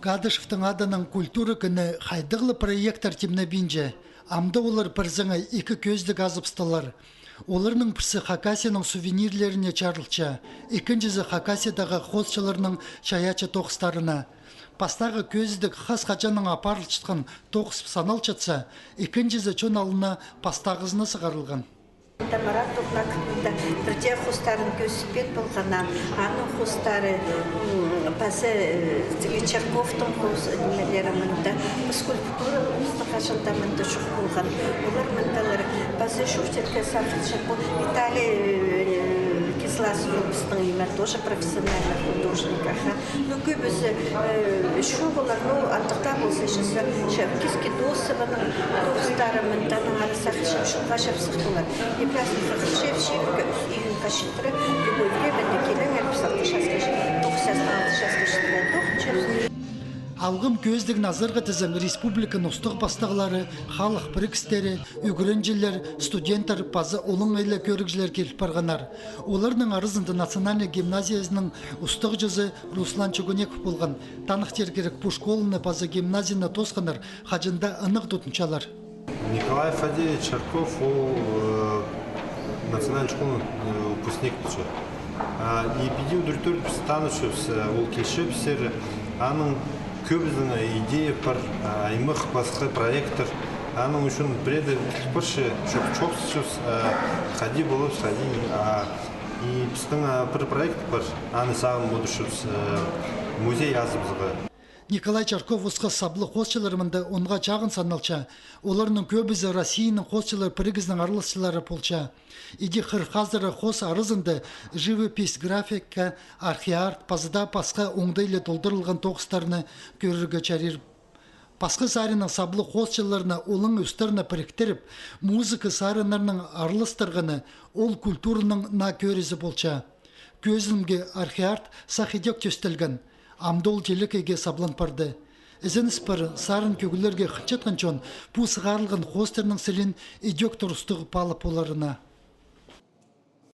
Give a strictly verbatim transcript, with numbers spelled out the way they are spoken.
Кадышевтің адынаң культура кӱні хайдағ ла проекттер тимнебинче, амды олар пір саңай ікі кӧзідіг азыбыстылар. Оларның пірсі Хакасияның сувенирлеріне чарылча, ікінҷізі Хакасиядағы хоосчыларның чайаачы тоғыстарына. Пастағы кӧзідіг хас-хаҷаннаң апарылчатхан тоғыс саналчатса, ікінҷізі чон алнына пастағызына сығарылған. Тамара Турнак мында пірдее хоостарын кӧзітпеен полған, аның хоостары, м, паза, э, тігі Чарковтың хоос-, нимелері мында, скульптура устағ хаҷан даа мында чох полған. Олар мындалар, паза чуртирға сағынчам, пу Виталий, э, Кисласов, пістің, ниме, тоже профессиональный художник, аха. Ну, кӧбізі, э, чоғылар, ну, андағ даа полза, чаза, ча-, Кискидосованың тоғыстары мында, аның арасы, сағынчам, чолға чапсых полар. И паза Хрущев чибіргі ӱс июньға читіре, любой времени килеңер, піс алты часха чит-, тоғыс частаң алты часха читіре, тоғынчабыс. Алғым кӧзідігні азарға тізең республиканың устағ пастағлары, халых пірігістері, ӱгренҷілер, студенттер паза олаңай ла кӧрігҷілер киліп парғаннар. Оларның аразында национальный гимназиязының устағҷызы Руслан Чугунеков полған. Таныхтир кирек, пу школаны паза гимназияны тоосханнар хаҷан даа ынағ тудынчалар. Николай Фадеевич Чарков, ол, э, национальный школаның, э, выпускник полча. А, и піди удур тӧрт піс танысчабыс, э, ол килче піссер, аның кӧбізінің идея пар, а, аймах пасха проекттер. Аның ӱчӱн пірееде парча, чох-, чоохтасчабыс, а, хайди полар, хайди, а, и пістің, а, пір проект пар, аны сағын одырчабыс, э, музей азыбызарға. Николай Чарков осхас саблығ хоосчылар мында онға чағын саналча. Оларның кӧбізі Россияның хоосчылар пірігізінің араласчылары полча. Іди хырых азыра хоос аразында живопись, графика, архиарт, паза даа пасха оңдайлы толдырылған тоғыстарны кӧрерге чарир. Пасха саринаң саблығ хоосчыларны олаң устарына піріктіріп, музыка сарыннарнаң араластырғаны ол культураның наа кӧрізі полча. Кӧзідімге, архиарт сах идӧк тӧстелген. Амды ол телекейге саблан парды. Ізеніс пар, сарын кӧглерге хынчатхан чон пу сығарылған хоостарның сілін идӧк турыстығ паалап поларына.